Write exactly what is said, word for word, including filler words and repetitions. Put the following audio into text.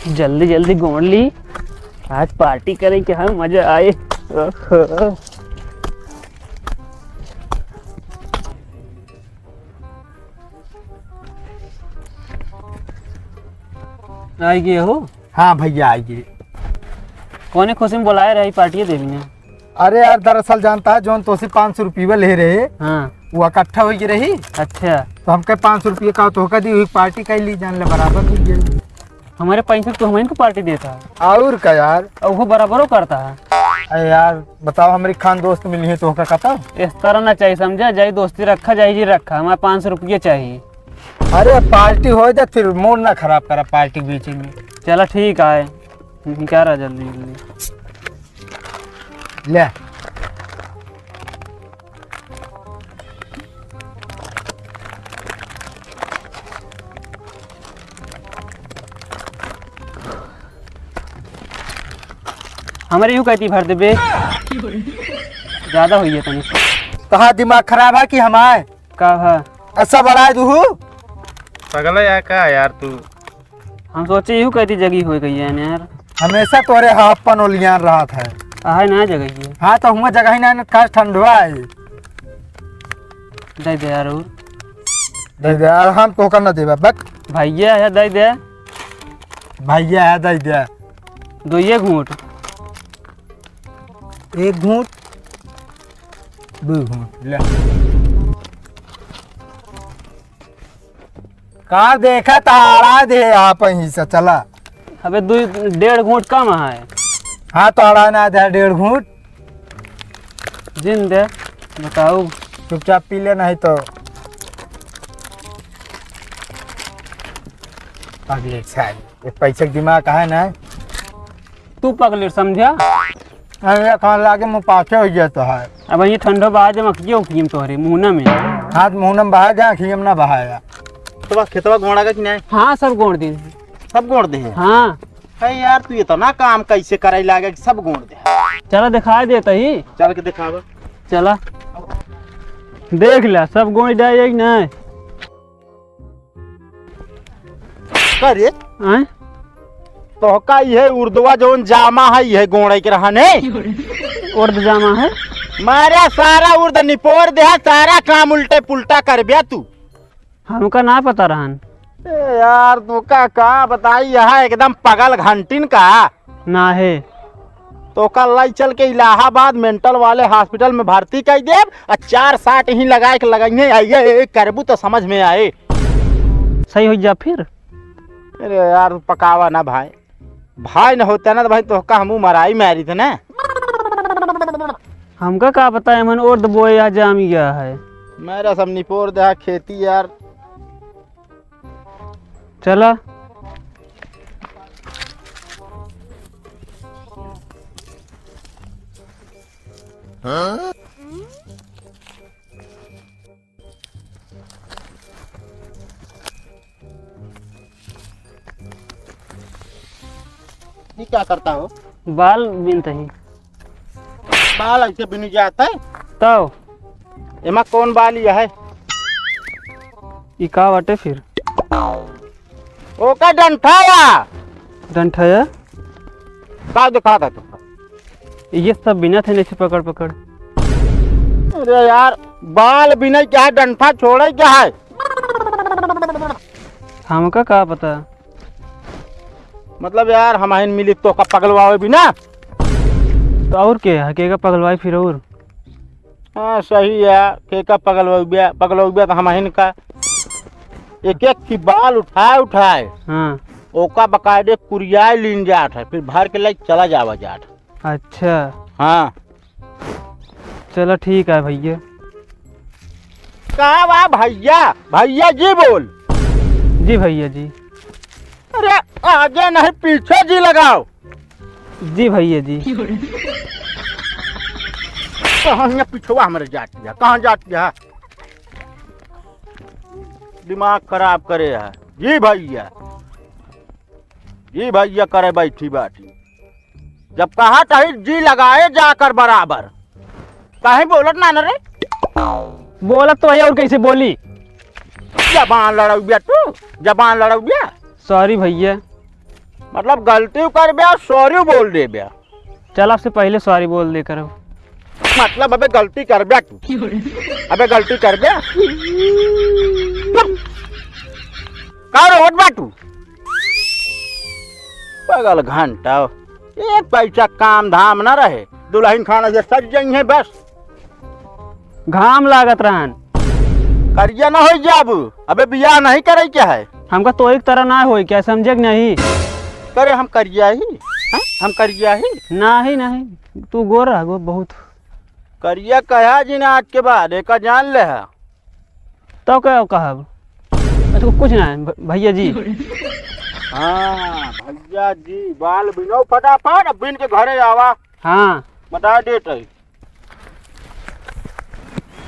जल्दी जल्दी गोड़ ली, आज पार्टी करे के है, मजा आए। ओहो। आई गए हो? हाँ भैया, आई गए। कौने खुशी में बुलाए रही, पार्टी देवी ने? अरे यार, दरअसल जानता है, जौन तोसे पाँच सौ रुपये ले रहे, हाँ। वो इकट्ठा हो गई रही। अच्छा। तो हमके पाँच सौ रुपये का तोहका दी, वही पार्टी कर ली, जान ले बराबर हो गई। हमारे पैसे तो हम इनको पार्टी देता है। और का यार? और वो बराबरो करता है। अरे यार, बताओ, हमारी खान दोस्त मिली है, तोहका कहता? इस तरह ना चाहिए, समझा? जाई दोस्ती रखा, जाई जी रखा, हमारे पाँच सौ रुपये चाहिए। अरे पार्टी हो जाए, फिर मूड ना खराब करा पार्टी के बीच में। चला ठीक है, निकाल रहा जल्दी जल्दी। ले। हमरे यूं कहती भर देबे। ज्यादा होइए तनी। तोहार दिमाग खराब है कि हमार? का है? ऐसा बड़ा है तू? पगला या का यार तू? हम सोचे यूं कहती जगी हो गई है यार। हमेशा तोरे हाफ पन ओलियान रहत है। आहे ना जगह ये। हाँ, तो हुआ जगह ही ना, खास ठंडवा है। दे दे यार, और। दे दे यार, हम तोहका ना देबा, बक। भैया है, दे दे। भैया है, दे दे। दो ये घूंट। एक घूंट, दो घूंट, ले। का देखा, तो अड़ा दे आप ही से, चला। अबे, दो, डेढ़ घूंट कम है। हाँ, तो अड़ा ना दे, डेढ़ घूंट। जिन दे, बताओ। चुपचाप पी ले, नहीं तो। अगले साल, ये पैसे के दिमाग है ना। तू पगलेट समझा? अरे, कहाँ लागे, मुँह पाछे हो गया तो है। अब ये ठंडो बहा दे, मखिए उखिए में तोहरे मुहना में। हाथ मुहना में बहा दे, अखिए में ना बहाया। तो बस खेतवा गोड़ा का कि नहीं? हाँ, सब गोड़ दे। सब गोड़ दे हैं? हाँ। अरे यार, तू इतना काम कैसे करे लागे कि सब गोड़ दे? चला, दिखाई देता ही। चल के दिखावा। चला। देख ला, सब गोड़ जाए कि नहीं? का रे? आय? तोहका इहे उर्दवा जौन जामा है, इहे गोड़े के रहने? उर्द जामा है? मारे सारा उर्द निपोर दे, सारा काम उल्टे पुल्टा कर ब्या तू। हमका ना पता रहन। ए यार, तोका का बताई, यहाँ एकदम पगल घंटिन का। ना है। तोका लाई चल के इलाहाबाद मेंटल वाले हॉस्पिटल में भर्ती कर देब, आ चार साट ही लगाए के लगाइए, आइए, ए, करबू तो समझ में आए। सही हो जा फिर। अरे यार, पकावा ना भाई, भाई न होता ना तो भाई तोहका हमू मराई मारी थे ना। हमका का पता है, मन उर्द बोए या जाम गया है। मेरा सब निपोर दे खेती यार। चला। ये क्या करता हो? बाल बीनत ही। बाल ऐसे बिनु जात है? तो? एमा कौन बाल यह है? ई का बाटे फिर? ओका डंठा या। डंठा या? का दिखा था तुमका? ये सब बिनत है ऐसे पकड़ पकड़। अरे यार, बाल बिने क्या है, डंठा छोड़े क्या है? हमका का पता। मतलब यार, हमहिन मिली तोका पगलवावे भी ना। तो और के है, केका पगलवाई फिर और? हाँ, सही है, केका पगलवावे, पगलवावे तो हमहिन का एक एक की बाल उठाए उठाए, हाँ। ओका बकायदे कुरियाए लीन जात है, फिर भर के लाई चला जावा जात है। अच्छा। हाँ। चला ठीक है भैया। का बा भैया? भैया जी बोल। जी भैया जी। अरे आगे नहीं पीछे जी लगाओ। जी भैया जी। कहाँ यहाँ पिछवा हमरे जात है? कहाँ जात है? दिमाग खराब करे है। जी भैया। जी भैया करे बैठी बाटी। जब कहा तही जी लगाए जाकर बराबर। काहे बोलत ना न रे? बोलत तो भैया और कैसे बोली? जबान लड़ौबिया तू, जबान लड़ौबिया। सॉरी भैया। मतलब गलती करबे और सॉरी बोल देबे? चल, अब से पहिले सॉरी बोल दे करब। मतलब अबे गलती करबे तू? अबे गलती करबे? का रे होत बा तू? पागल घंटा, एक पैसा काम धाम ना रहे, दुलहिन खाना जे सज जइहें बस। घाम लागत रहन। करिया ना होइ जाबू, अबे बियाह नहीं करे के है। हमका तोहिक तरह ना होइ के, समझे कि नहीं? करे हम करिया ही, हैं? हम करिया ही? नहीं, नहीं, तू गोर रह गो बहुत। करिया कहा जी ना आज के बाद, एका जान ले है। तो क्या कहब? अच्छा, कुछ ना है, भ-, भैया जी। हाँ, भैया जी, बाल बिनो फटाफट, अब बिन के घरे आवा। हाँ। बता देत है।